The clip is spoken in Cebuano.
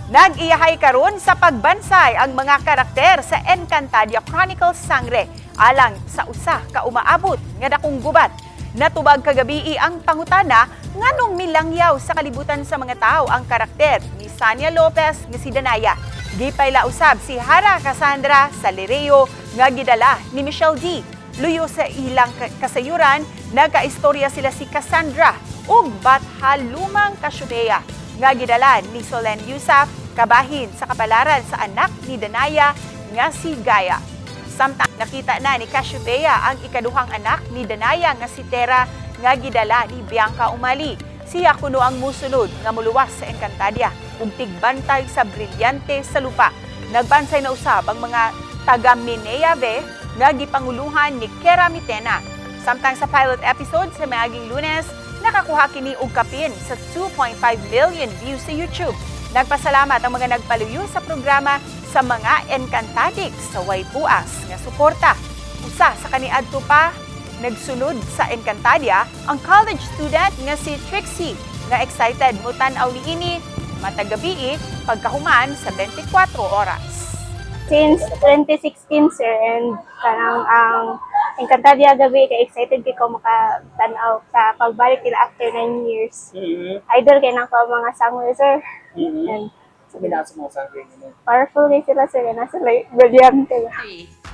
Nag-iyahay karon sa pagbansay ang mga karakter sa Encantadia Chronicles Sangre alang sa usa ka umaabot nga dakong gubat. Natubag kagabii ang pangutana nganong milangyaw sa kalibutan sa mga tao ang karakter ni Sanya Lopez nga si Danaya. Gipayla usab si Hara Cassandra sa Lereo nga gidala ni Michelle D. Luyo sa ilang kasayuran, nagkaistorya sila si Cassandra ug Bathalumang Cassiopeia nga gidala ni Solen Yusaf, kabahin sa kapalaran sa anak ni Danaya nga si Gaia. Samtang nakita na ni Cassiopeia ang ikaduhang anak ni Danaya nga si Tera nga gidala ni Bianca Umali. Siya kuno ang musunod nga muluwas sa Encantadia ug tigbantay sa brilyante sa lupa. Nagbansay na usab ang mga taga Mineave nga gipanguluhan ni Kera Mitena. Samtang sa pilot episode sa miaging Lunes, nakakuha kini og kapin sa 2.5 million views sa YouTube. Nagpasalamat ang mga nagpaluyo sa programa sa mga Encantadics sa way puas nga suporta. Usa sa kaniadto pa nagsunod sa Encantadia ang college student nga si Trixie nga excited mutan-aw niini matag gabii pagkahuman sa 24 oras. Since 2016, sir, and kanang ang Encantadia gabi kay excited kay ko makatanaw sa pagbalik nila after 9 years. Idol kay nako ang mga sangre, sir. And Sa mga sa mga sangre nila. Powerful kay sila, sir, na sila brilyante. 3,